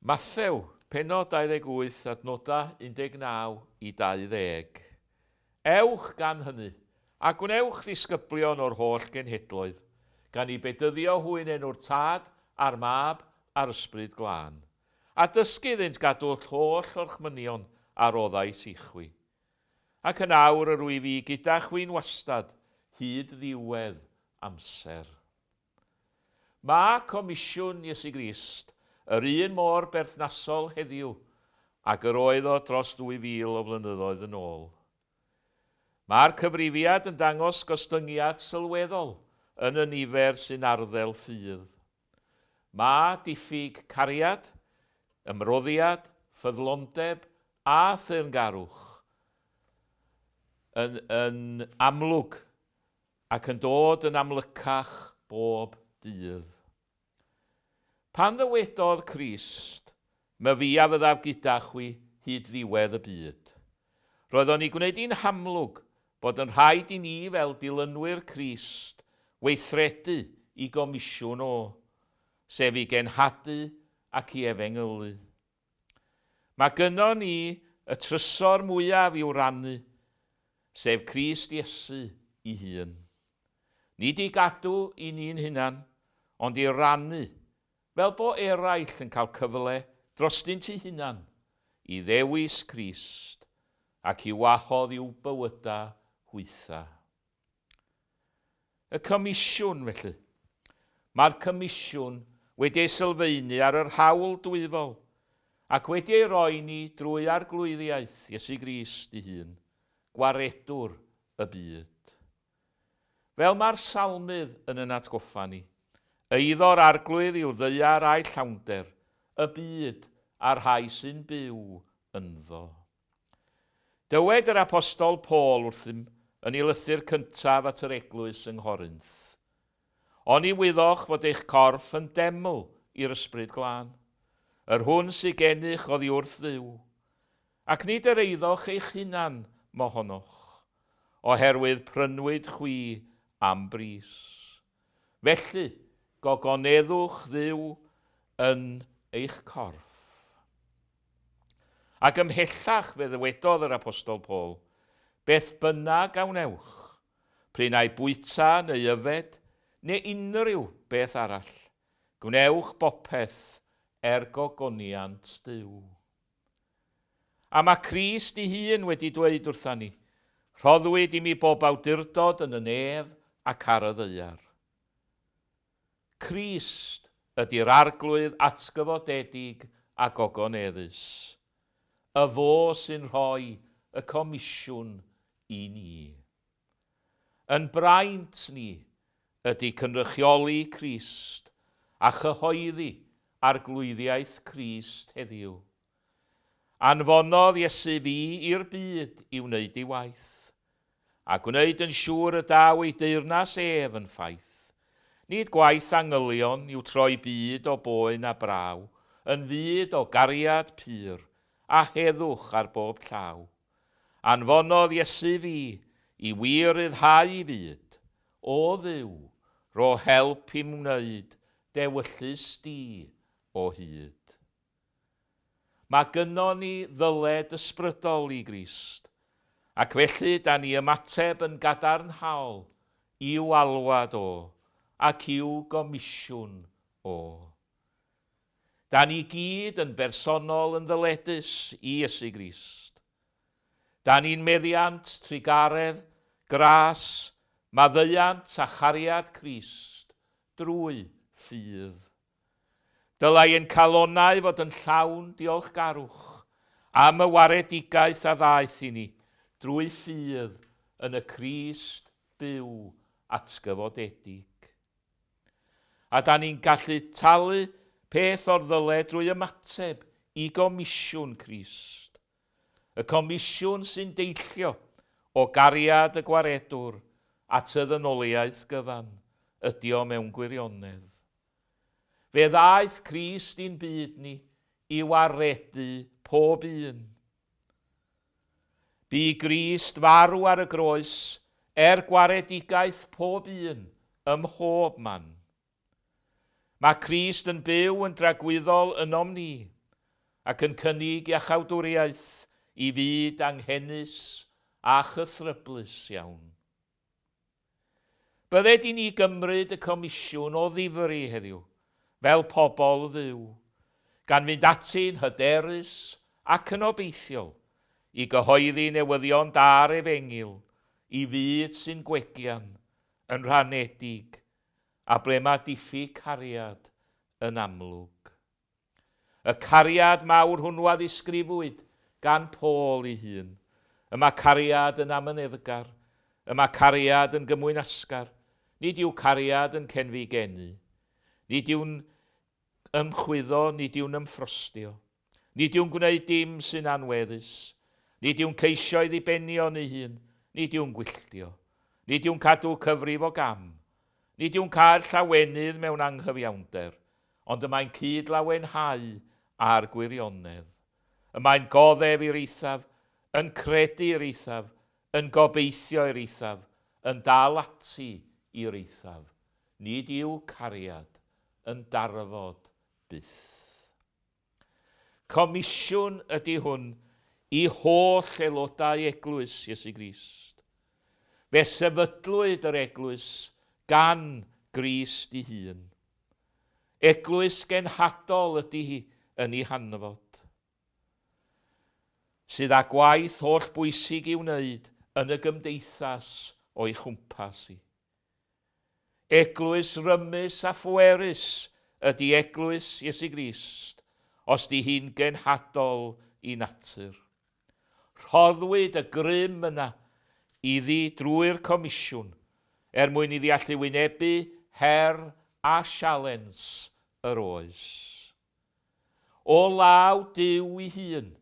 Mathew, pennod 28, adnodau 19 i 20. Ewch gan hynny, a gwnewch ddisgyblion o'r holl genhedloedd, gan eu bedyddio hwy'n enw'r Tad, a'r Mab, a'r Ysbryd Glân, a dysgu iddynt gadw'r holl orchmynion a roddais ichwi. Ac yn awr yr wyf fi gyda chwi'n wastad, hyd ddiwedd amser. Mae Comisiwn Iesu Grist yr un mor berthnasol heddiw ag yr oedd o dros 2,000 o flynyddoedd yn ôl. Mae'r cyfrifiad yn dangos gostyngiad sylweddol yn y nifer sy'n arddel ffydd. Mae diffyg cariad, ymroddiad, ffyddlondeb a theyrngarwch yn, yn amlwg ac yn dod yn amlycach bob dydd. Pan ddywedodd Crist, Myfi a fyddaf gyda chwi hyd ddiwedd y byd, roedd o'n ei gwneud hi'n hamlwg bod yn rhaid i ni fel dilynwyr Crist weithredu i gomisiwn o, sef i genhadu ac i efengylu. Mae gynnon ni y trysor mwyaf i'w rannu, sef Crist Iesu 'i hun. Nid i gadw i ni'n hunan, ond i rannu, fel bo eraill yn cael cyfle drostynt eu hunan i ddewis Crist ac i'w wahodd i'w bywyda hwytha. Y Comisiwn, felly. Mae'r Comisiwn wedi ei sylfaenu ar yr hawl dwyfol ac wedi ei roi ni drwy arglwyddiaeth Iesu Grist ei hun, Gwaredwr y byd. Fel mae'r Salmydd yn yn atgoffa ni, Eiddo'r Arglwydd yw'r ddaear a'i llawnder, y byd a'r rhai sy'n byw ynddo. Dywed yr Apostol Paul wrthym yn ei lythyr cyntaf at yr eglwys yng Nghorinth, Oni wyddoch fod eich corff yn deml i'r Ysbryd Glân, yr hwn sy gennych oddi wrth Dduw, ac nid yr eiddoch eich hunan mohonoch, oherwydd prynwyd chwi am bris. Felly, gogoneddwch Dduw yn eich corff. Ac ymhellach fe ddywedodd yr Apostol Paul, Beth bynnag a wnewch, p'run ai bwyta neu yfed, neu unrhyw beth arall, gwnewch bopeth er gogoniant Duw. A mae Crist ei hun wedi dweud wrtha ni, Rhoddwyd i mi bob awdurdod yn y nef ac ar y ddaear. Crist ydy'r Arglwydd atgyfodedig a gogoneddus. Y fo sy'n rhoi y comisiwn i ni. Yn braint ni ydy cynrychioli Crist a chyhoeddi arglwyddiaeth Crist heddiw. Anfonodd Iesu fi i'r byd i wneud ei waith, a gwneud yn siŵr y daw ei deyrnas ef yn ffaith. Nid gwaith angylion yw troi byd o boen a braw yn fyd o gariad pur a heddwch ar bob llaw. Anfonodd Iesu fi i wir ryddhau i fyd. O Dduw, rho help i'm wneud d'ewyllys di o hyd. Mae gynnon ni ddyled ysbrydol i Grist, ac felly da ni ymateb yn gadarnhaol i'w alwad o ac i'w gomisiwn o. Da ni gyd yn bersonol yn ddyledus i Iesu Grist. Da ni'n meddiant trugaredd, gras, maddeuant a chariad Crist drwy ffydd. Dylai ein calonnau fod yn llawn diolchgarwch am y waredigaeth a ddaeth i ni drwy ffydd yn y Crist byw atgyfodedig. A da ni'n gallu talu peth o'r ddyled drwy ymateb i gomisiwn Crist. Y comisiwn sy'n deillio o gariad y Gwaredwr at y ddynoliaeth gyfan ydi o mewn gwirionedd. Fe ddaeth Crist i'n byd ni i waredu pob un. Bu i Grist farw ar y groes er gwaredigaeth pob un ym mhob man. Mae Crist yn byw yn dragwyddol ynom ni. ac yn cynnig iachawdwriaeth i fyd anghenus a chythryblus iawn. Bydded i ni gymryd y comisiwn o ddifri heddiw, fel pobl Dduw, gan fynd ati'n hyderus ac yn obeithiol i gyhoeddi newyddion da'r Efengyl i fyd sy'n gwegian, yn rhanedig, a ble mae diffyg cariad yn amlwg. Y cariad mawr hwnnw a ddisgrifwyd gan Paul ei hun. Y mae cariad yn amyneddgar. Y mae cariad yn gymwynasgar. Nid yw cariad yn cenfigenu. Nid yw'n ymchwyddo, nid yw'n ymffrostio. Nid yw'n gwneud dim sy'n anweddus. Nid yw'n ceisio ei ddibenion ei hun. Nid yw'n gwylltio. Nid yw'n cadw cyfrif o gam. Nid yw'n cael llawenydd mewn anghyfiawnder, ond y mae'n cyd-lawenhau â'r gwirionedd. Y mae'n goddef i'r eithaf, yn credu i'r eithaf, yn gobeithio i'r eithaf, yn dal ati i'r eithaf. Nid yw cariad yn darfod byth. Comisiwn ydy hwn i holl aelodau Eglwys Iesu Grist. Fe sefydlwyd yr Eglwys gan Grist ei hun. Eglwys genhadol ydy hi yn ei hanfod, sydd â gwaith holl bwysig i'w wneud yn y gymdeithas o'i chwmpas hi. Eglwys rymus a phwerus ydy Eglwys Iesu Grist, os 'di hi'n genhadol i natur. Rhoddwyd y grym yna iddi drwy'r Comisiwn er mwyn iddi allu wynebu her a sialens yr oes. O law Duw 'i hun,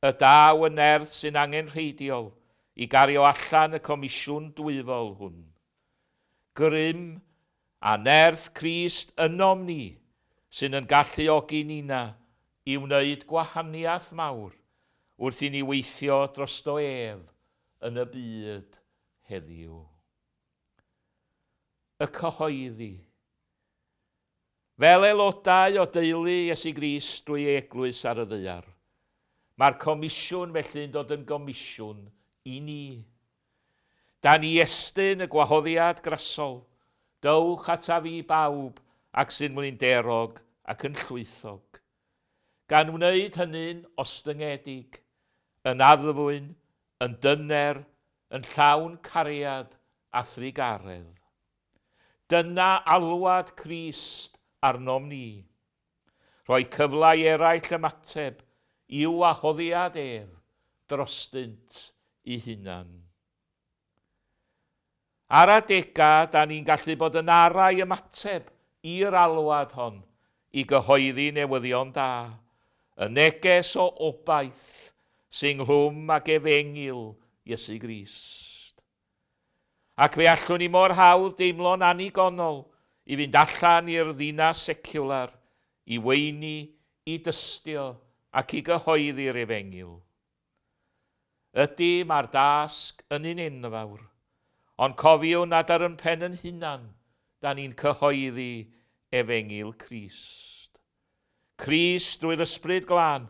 y daw y nerth sy'n angenrheidiol i gario allan y comisiwn dwyfol hwn. Grym a nerth Crist ynom ni sy'n yn galluogi nina i wneud gwahaniaeth mawr wrth i ni weithio drosto ef yn y byd heddiw. Y cyhoeddi. Fel aelodau o deulu Iesu Grist drwy ei eglwys ar y ddaear, mae'r comisiwn felly'n dod yn gomisiwn i ni. Da ni estyn y gwahoddiad grasol, Dowch ataf fi bawb ac sy'n flinderog ac yn llwythog. Gan wneud hynny'n ostyngedig, yn addfwyn, yn dyner, yn llawn cariad a thrugaredd. Dyna alwad Crist arnom ni. Rhoi cyfle i eraill ymateb i'w wahoddiad ef drostynt eu hunan. Ar adegau, da ni'n gallu bod yn ara i ymateb i'r alwad hon i gyhoeddi newyddion da, y neges o obaith sy'n nghlwm ag efengyl Iesu Grist. Ac fe allwn ni mor hawdd deimlo'n annigonol i fynd allan i'r ddinas seciwlar, i weini, i dystio ac i gyhoeddi'r efengyl. Ydy, mae'r dasg yn un enfawr, ond cofiwn nad ar yn pen yn hunan da ni'n cyhoeddi efengyl Crist. Crist drwy'r Ysbryd Glân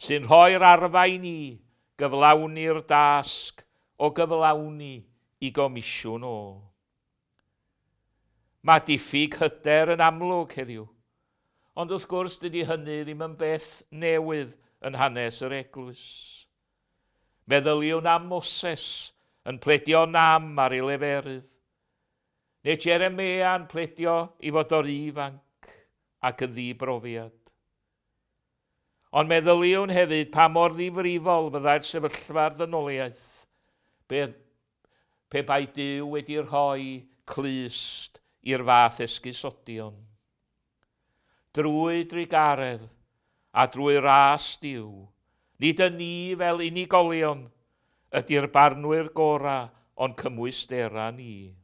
sy'n rhoi'r arfau i ni gyflawni'r dasg o gyflawni i gomisiwn o. Mae diffyg hyder yn amlwg heddiw, ond wrth gwrs dydy hynny ddim yn beth newydd yn hanes yr eglwys. Meddyliwn am Moses yn pledio nam ar ei leferydd, neu Jeremia yn pledio i fod o'r ifanc ac yn ddi-brofiad. Ond meddyliwn hefyd pa mor ddifrifol fyddai'r sefyllfa'r ddynoliaeth pe, pe bai Duw wedi rhoi clust i'r fath esgusodion. Drwy drugaredd a drwy ras Duw, nid y ni fel unigolion ydy'r barnwyr gorau o'n cymwysterau ni.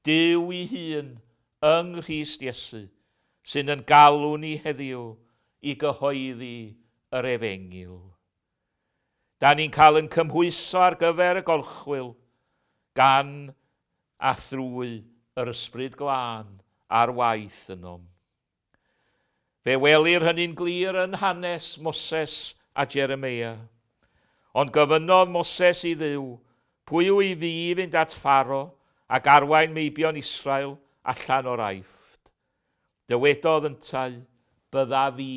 Duw 'i hun yng Nghrist Iesu sy'n yn galw ni heddiw i gyhoeddi yr Efengyl. Da ni'n cael yn cymhwyso ar gyfer y gorchwyl gan a thrwy yr Ysbryd Glân ar waith ynom. Fe welir hynny'n glir yn hanes Moses a Jeremeia. Ond gofynnodd Moses i Dduw, Pwy yw i fi i fynd at Pharo ac arwain meibion Israel allan o'r Aifft? Dywedodd yntau, Byddaf fi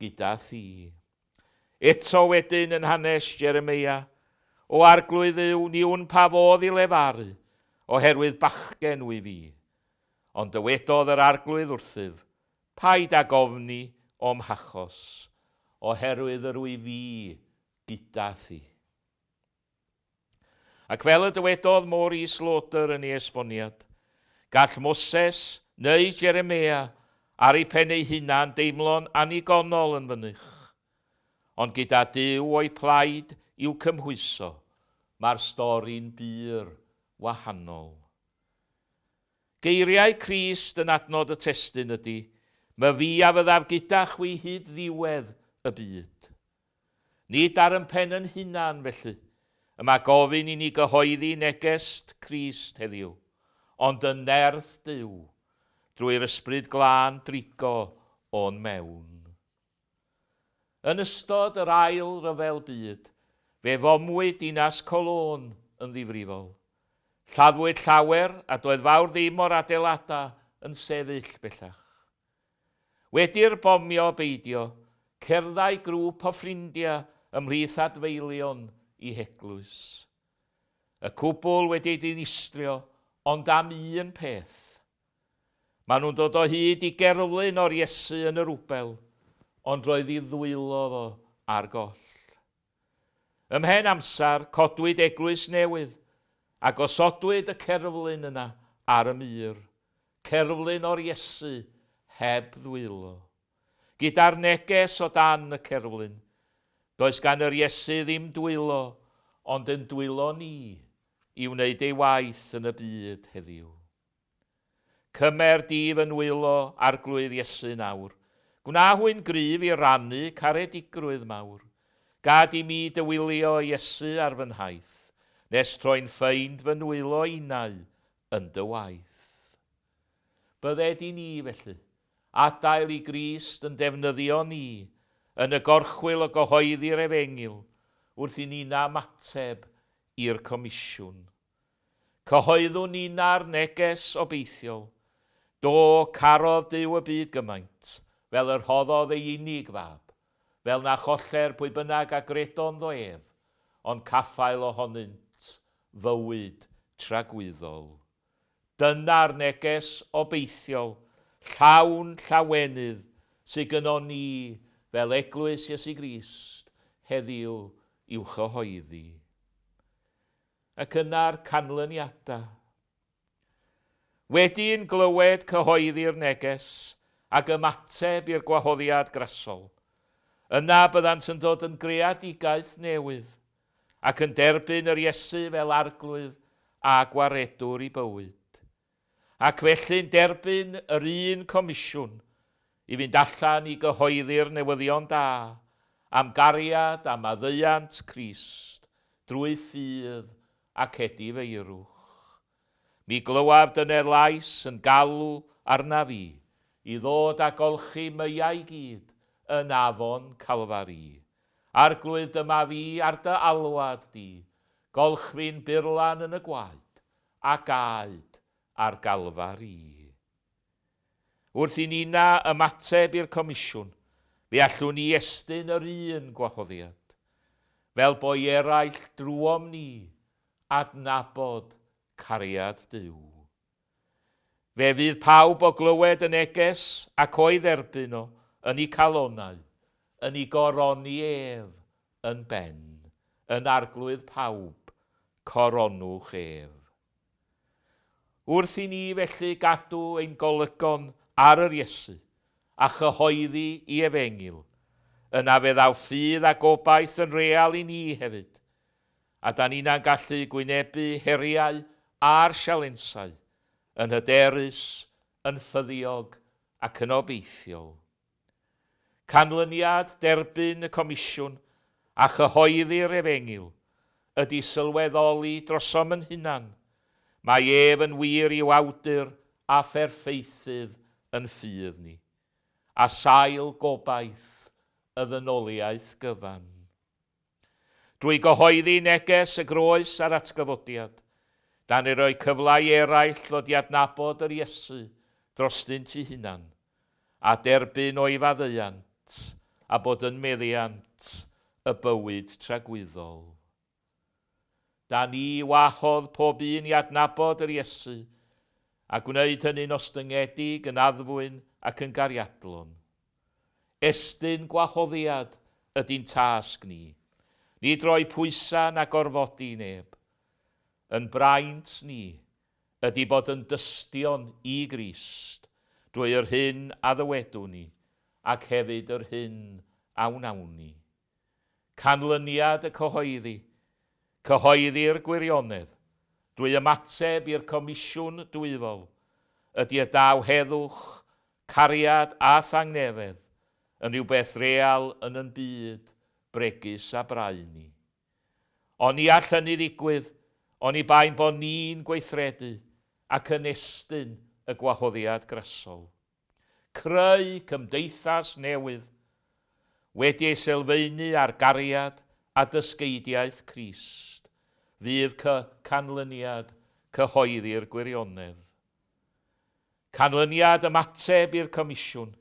gyda thi. Eto wedyn yn hanes Jeremeia, O Arglwydd Dduw, ni wn pa fodd i lefaru, oherwydd bachgen wyf fi. Ond dywedodd yr Arglwydd wrthyf, Paid ag ofni o'm hachos, oherwydd yr wyf fi gyda thi. Ac fel y dywedodd Maurice Lauder yn ei esboniad, gall Moses neu Jeremia ar ei phen ei hunan deimlo'n annigonol yn fynych. Ond gyda Duw o'i plaid i'w cymhwyso, mae'r stori'n bur wahanol. Geiriau Crist yn adnod y testun ydy, Myfi a fyddaf gyda chwi hyd ddiwedd y byd. Nid ar yn pen yn hunan, felly, y mae gofyn i ni gyhoeddi neges Crist heddiw, ond yn nerth Duw, drwy'r Ysbryd Glân drigo o'n mewn. Yn ystod yr Ail Ryfel Byd, fe fomwyd dinas Cologne yn ddifrifol. Lladdwyd llawer a doedd fawr ddim o'r adeiladau yn sefyll bellach. Wedi'r bomio beidio, cerddai grŵp o ffrindiau ymhlith adfeilion i heglwys. Y cwbl wedi ei dinistrio, ond am un peth. Maen nhw'n dod o hyd i gerflun o'r Iesu yn y rwbel, ond roedd ei ddwylo fo ar goll. Ymhen amser, codwyd eglwys newydd, a gosodwyd y cerflun yna ar y mur, cerflun o'r Iesu heb ddwylo. Gyda'r neges o dan y cerflun, does gan yr Iesu ddim dwylo, ond yn dwylo ni i wneud ei waith yn y byd heddiw. Cymer di fy nwylo, Arglwydd Iesu, nawr. Gwna hwy'n gryf i rannu caredigrwydd mawr. Gad i mi dy wylio, Iesu, ar fy nhaith, nes troi'n ffeind fy nwylo innau yn dy waith. Bydded i ni, felly, adael i Grist yn defnyddio ni yn y gorchwyl o gyhoeddi'r Efengyl wrth i ninnau ymateb i'r comisiwn. Cyhoeddwn ninna'r neges obeithiol, Do, carodd Duw y byd gymaint, fel y rhoddodd ei unig Fab, fel na choller pwy bynnag a gredo ynddo ef, ond caffael ohonynt fywyd tragwyddol. Dyna'r neges obeithiol, llawn llawenydd, sy gynnon ni fel Eglwys Iesu Grist heddiw i'w chyhoeddi. Ac yna'r canlyniadau. Wedi'n glywed cyhoeddi'r neges ac ymateb i'r gwahoddiad grasol, yna byddant yn dod yn greadigaeth newydd ac yn derbyn yr Iesu fel Arglwydd a Gwaredwr i bywyd. Ac felly'n derbyn yr un comisiwn i fynd allan i gyhoeddi'r newyddion da am gariad a maddeuant Crist drwy ffydd ac edifeirwch. Mi glywaf dyner lais yn galw arnaf i i ddod a golchi myau gyd yn afon Calfari. Arglwydd dyma fi ar dy alwad di, golch fi'n burlan yn y gwaed, a gaed ar Galfari. Wrth i Nina ymateb i'r Comisiwn, fe allwn ni estyn yr un gwahoddiad, fel bo i eraill drwom ni adnabod cariad Duw. Fe fydd pawb o glywed y neges ac o'i dderbyn o yn eu calonnau, yn ei goroni ef yn ben, yn arglwydd pawb, coronwch ef. Wrth i ni felly gadw ein golygon ar yr Iesu a chyhoeddi i efengyl, yna fe ddaw ffydd a gobaith yn real i ni hefyd, a da ni'na'n gallu gwynebu heriau a'r sialensau yn hyderus, yn ffyddiog ac yn obeithiol. Canlyniad derbyn y comisiwn a chyhoeddi'r Efengyl ydy sylweddoli drosom yn hunan mai ef yn wir yw awdur a pherffeithydd yn ffydd ni. a sail gobaith y ddynoliaeth gyfan. Drwy gyhoeddi neges y groes a'r atgyfodiad, da ni roi cyfle i eraill ddod i adnabod yr Iesu drostynt eu hunan, a derbyn o'i faddeuant a bod yn meddiant y bywyd tragwyddol. Da ni wahodd pob un i adnabod yr Iesu, a gwneud hynny'n ostyngedig, yn addfwyn ac yn gariadlon. Estyn gwahoddiad ydy'n tasg ni. Nid rhoi pwysau na gorfodi neb. Yn braint ni ydy bod yn dystion i Grist drwy yr hyn a ddywedwn ni ac hefyd yr hyn a wnawn ni. Canlyniad y cyhoeddi, cyhoeddi'r gwirionedd, drwy ymateb i'r Comisiwn Dwyfol, ydy y daw heddwch, cariad a thangnefedd yn rhywbeth real yn yn byd bregus a brau ni. Ond ni all hynny ddigwydd oni bai'n bod ni'n gweithredu ac yn estyn y gwahoddiad grasol. Creu cymdeithas newydd, wedi ei sylfaenu ar gariad a dysgeidiaeth Crist, fydd canlyniad cyhoeddi'r gwirionedd. Canlyniad ymateb i'r Comisiwn,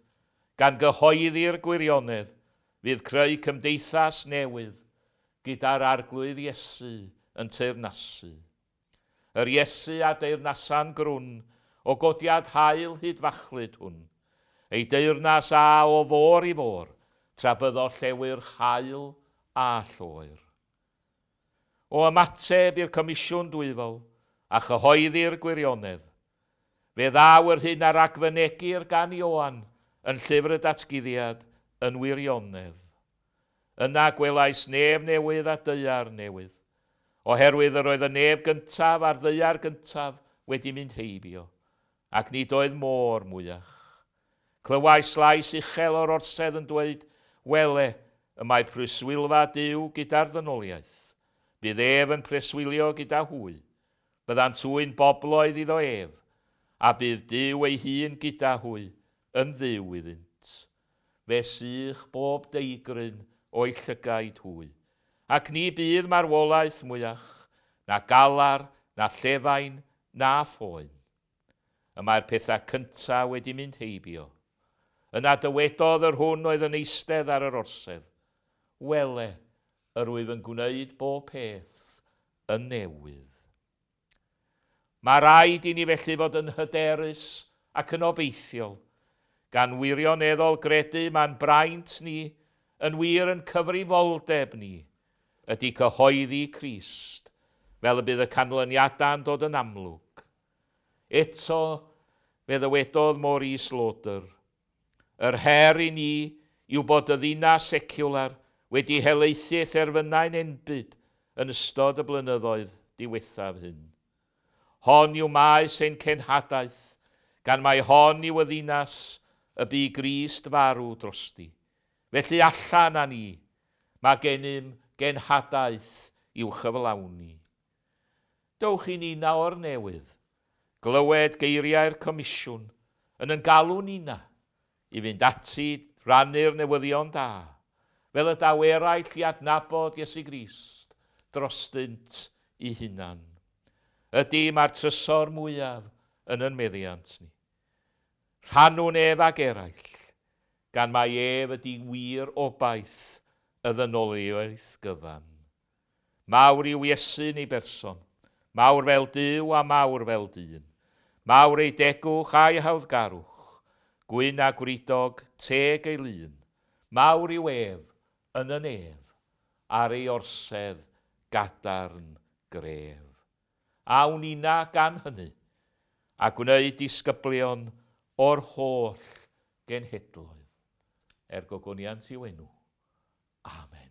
gan gyhoeddi'r gwirionedd, fydd creu cymdeithas newydd gyda'r Arglwydd Iesu yn teyrnasu. Yr Iesu a deyrnasa'n grwn o godiad haul hyd fachlud hwn. Ei deyrnas a o fôr i fôr, tra byddo llewyrch haul a lloer. O ymateb i'r Comisiwn Dwyfol a chyhoeddi'r gwirionedd, fe ddaw yr hyn a ragfynegir gan Ioan yn Llyfr y Datguddiad yn wirionedd. Yna gwelais nef newydd a daear newydd, oherwydd yr oedd y nef gyntaf a'r ddaear gyntaf wedi mynd heibio, ac nid oedd môr mwyach. Clywais lais uchel o'r orsedd yn dweud, Wele, y mae preswylfa Duw gyda'r ddynoliaeth. Bydd ef yn preswylio gyda hwy. Byddant hwy'n bobloedd iddo ef, a bydd Duw ei hun gyda hwy, yn Dduw iddynt. Fe sych bob deigryn o'i llygaid hwy, ac ni bydd marwolaeth mwyach, na galar, na llefain, na phoen. Y mae'r pethau cyntaf wedi mynd heibio. Yna dywedodd yr hwn oedd yn eistedd ar yr orsedd, Wele, yr wyf yn gwneud bob peth yn newydd. Mae rhaid i ni felly fod yn hyderus ac yn obeithiol, gan wirioneddol gredu mae'n braint ni, yn wir yn cyfrifoldeb ni, ydy cyhoeddi Crist, fel y bydd y canlyniadau'n dod yn amlwg. Eto, fe ddywedodd Maurice Lauder, Yr her i ni yw bod y ddinas seciwlar wedi helaethu ei therfynau'n enbyd yn ystod y blynyddoedd diwethaf hyn. Hon yw maes ein cenhadaeth, gan mai hon yw y ddinas y bu Grist farw drosti. Felly allan â ni, mae gennym genhadaeth i'w chyflawni. Dowch i nina o'r newydd, glywed geiriau'r Comisiwn yn yn galw nina i fynd ati rannu'r newyddion da, fel y daw eraill i adnabod Iesu Grist drostynt eu hunan. Ydy, mae'r trysor mwyaf yn yn meddiant ni. Rhannwn ef ag eraill, gan mai ef ydy wir obaith y ddynoliaeth gyfan. Mawr yw Iesu yn ei berson, mawr fel Duw a mawr fel dyn. Mawr ei degwch a'i hawddgarwch, gwyn a gwridog, teg ei lun. Mawr yw ef yn y nef, ar ei orsedd gadarn gref. Awn inna gan hynny, a gwneud disgyblion o'r holl genhedloedd. Er gogoniant i'w enw. Amen.